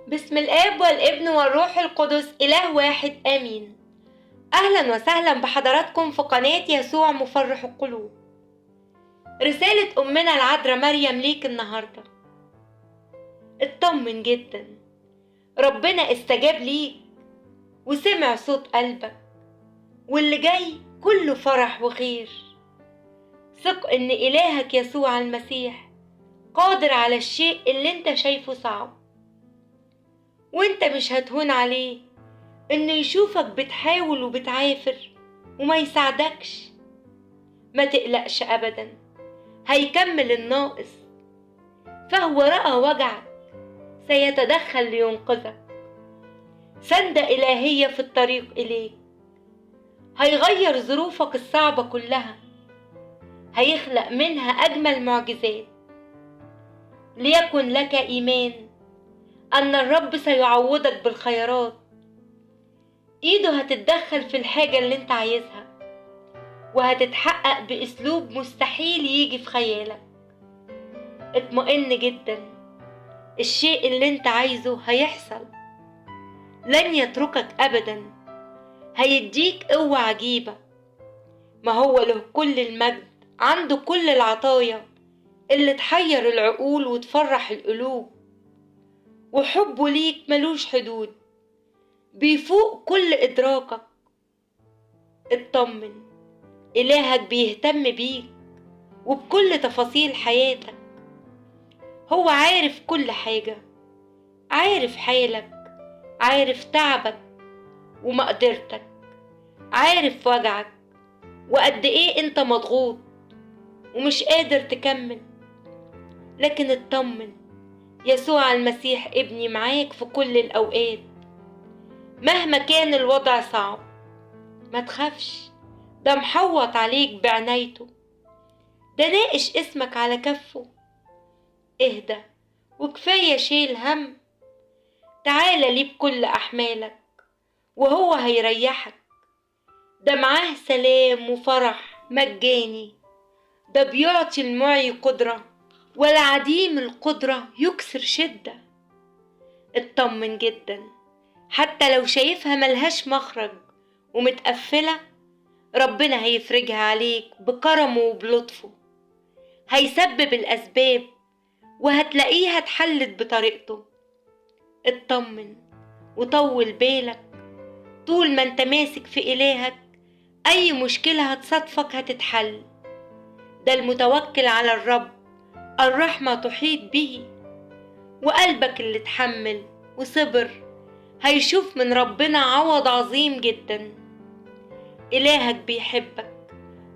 باسم الآب والابن والروح القدس إله واحد آمين. أهلا وسهلا بحضراتكم في قناة يسوع مفرح القلوب. رسالة أمنا العذراء مريم ليك النهاردة. اطمن جدا، ربنا استجاب ليك وسمع صوت قلبك، واللي جاي كله فرح وخير. ثق إن إلهك يسوع المسيح قادر على الشيء اللي انت شايفه صعب، وانت مش هتهون عليه انه يشوفك بتحاول وبتعافر وما يساعدكش. ما تقلقش ابدا، هيكمل الناقص، فهو رأى وجعك سيتدخل لينقذك. سندة إلهية في الطريق إليك، هيغير ظروفك الصعبة كلها، هيخلق منها أجمل معجزات. ليكن لك إيمان أن الرب سيعوضك بالخيرات. إيده هتتدخل في الحاجة اللي انت عايزها، وهتتحقق بأسلوب مستحيل يجي في خيالك. اطمئن جدا، الشيء اللي انت عايزه هيحصل، لن يتركك أبدا، هيديك قوة عجيبة. ما هو له كل المجد، عنده كل العطايا اللي تحير العقول وتفرح القلوب، وحبه ليك ملوش حدود، بيفوق كل إدراكك. اطمن، إلهك بيهتم بيك وبكل تفاصيل حياتك. هو عارف كل حاجة، عارف حالك، عارف تعبك ومقدرتك، عارف وجعك وقد ايه انت مضغوط ومش قادر تكمل. لكن اطمن، يسوع المسيح ابني معاك في كل الأوقات، مهما كان الوضع صعب. ما تخافش، ده محوط عليك بعنايته، ده ناقش اسمك على كفه. اهدى وكفاية شيل هم، تعالى ليه بكل أحمالك وهو هيريحك. ده معاه سلام وفرح مجاني، ده بيعطي المعي قدرة والعديم القدرة يكسر شدة. اطمن جدا، حتى لو شايفها ملهاش مخرج ومتقفلة، ربنا هيفرجها عليك بكرمه وبلطفه، هيسبب الأسباب وهتلاقيها اتحلت بطريقته. اطمن وطول بالك، طول ما انت ماسك في إلهك أي مشكلة هتصادفك هتتحل. ده المتوكل على الرب الرحمة تحيط به، وقلبك اللي اتحمل وصبر هيشوف من ربنا عوض عظيم جدا. إلهك بيحبك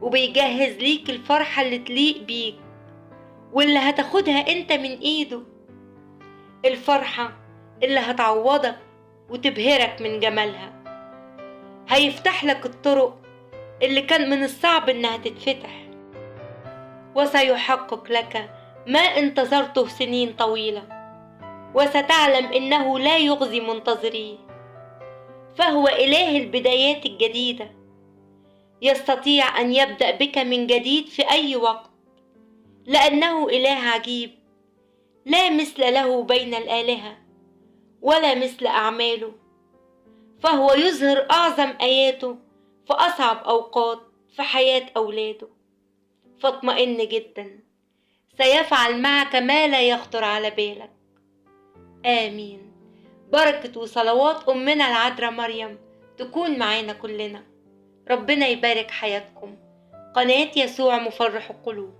وبيجهز ليك الفرحة اللي تليق بيك واللي هتاخدها انت من ايده، الفرحة اللي هتعوضك وتبهرك من جمالها. هيفتح لك الطرق اللي كان من الصعب انها تتفتح، وسيحقق لك ما انتظرته سنين طويلة، وستعلم انه لا يغزي منتظريه. فهو إله البدايات الجديدة، يستطيع أن يبدأ بك من جديد في أي وقت، لأنه إله عجيب لا مثل له بين الآلهة ولا مثل أعماله. فهو يظهر أعظم آياته في أصعب أوقات في حياة أولاده. فاطمئن جدا، سيفعل معك ما لا يخطر على بالك. آمين. بركة وصلوات أمنا العذراء مريم تكون معانا كلنا. ربنا يبارك حياتكم. قناة يسوع مفرح القلوب.